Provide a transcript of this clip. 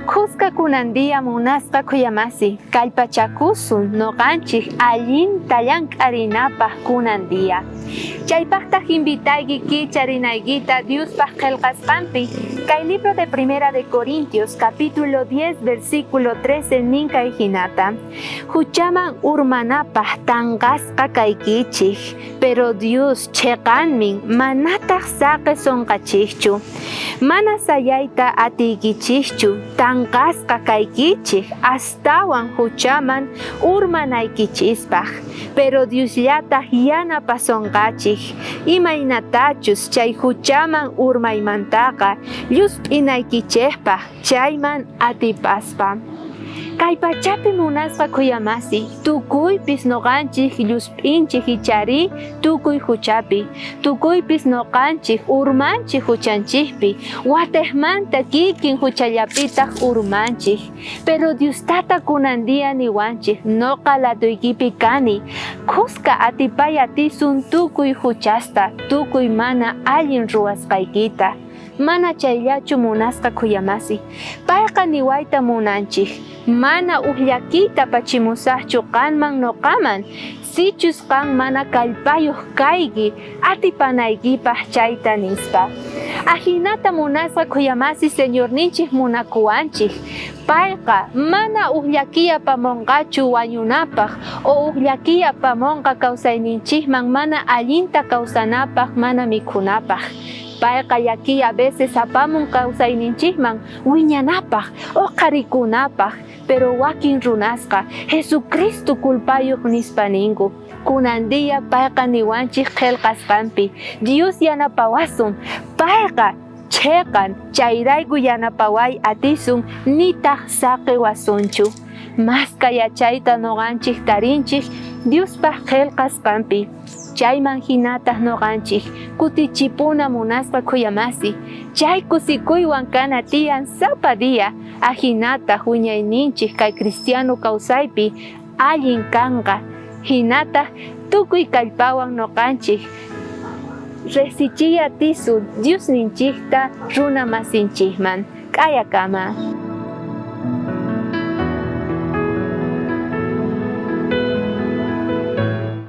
Khuska kunan día munasqa khuyamasi, kallpachakusun noqanchik allinta llank'arinapaq kunan día. Chaypaqtaq invitayki kicharinaykita Diospaq qhelqasqanpi, kay libro de Primera de Corintios capítulo 10 versículo 13 nin kay hinata, Huchaman urmanapaq tanqasqa kaykichik, pero Dios cheqanmin manataq saqesonqachikchu. Mana sayayta atiykichikchu tanqasqa kaykichik astawan huchaman urmanaykichispaq, pero Diosllataj yanapasonqachik, imaynatachus chay huchaman urmaymantaqa llusp'inaykichejpaj chayman atipaspa. Kay pachapi munasqa khuyamasi, tukuypis noqanchej llusp'inchej icharí tukuy juchapi, tukuypis noqanchej urmanchej juchanchejpi, watejmanta kikin juchallapitaj urmanchej. Pero Diostata kunan día niwanchej, noqa ladoykipi kani, khuska atipay atisun tukuy juchasta, tukuy mana allin ruwasqaykita. Mana chayllachu munasqa khuyamasi. Payqa niwayta munanchej, Mana uj llakiyta apachimusajchu qanman noqaman, sichus qan mana kallpayoj kayki atipanaykipaj chayta, nispa. Ajinata munasqa khuyamasi Señorninchej munakuwanchej. Payqa mana uj llakiy apamonqachu wañunapaj o uj llakiy apamonqa kawsayninchejman mana allinta kawsanapaj mana mikhunapaj. Payqa llakiy a veces apamun kawsayninchejman wiñanapaj, oqharikunapaj, pero wakin runasqa Jesucristo culpayoj nispa ninku. Kunan día payqa niwanchej qhelqasqanpi, Dios yanapawasun, payqa cheqan, chayrayku yanapaway atisun, nitaj saqewasunchu. Maska yachayta noqanchej tarinchej Diospaj qhelqasqanpi. Chayman jinataj noqanchej kutichipuna munaspa khuyamasi, chay kusikuywan kana tiyan sapa día, ajinataj wiñayninchej kay cristiano kawsaypi allin kanqa, jinataj tukuy kallpawan noqanchej rejsichiy atisun Diosninchejta runa masinchejman. K'ayakama.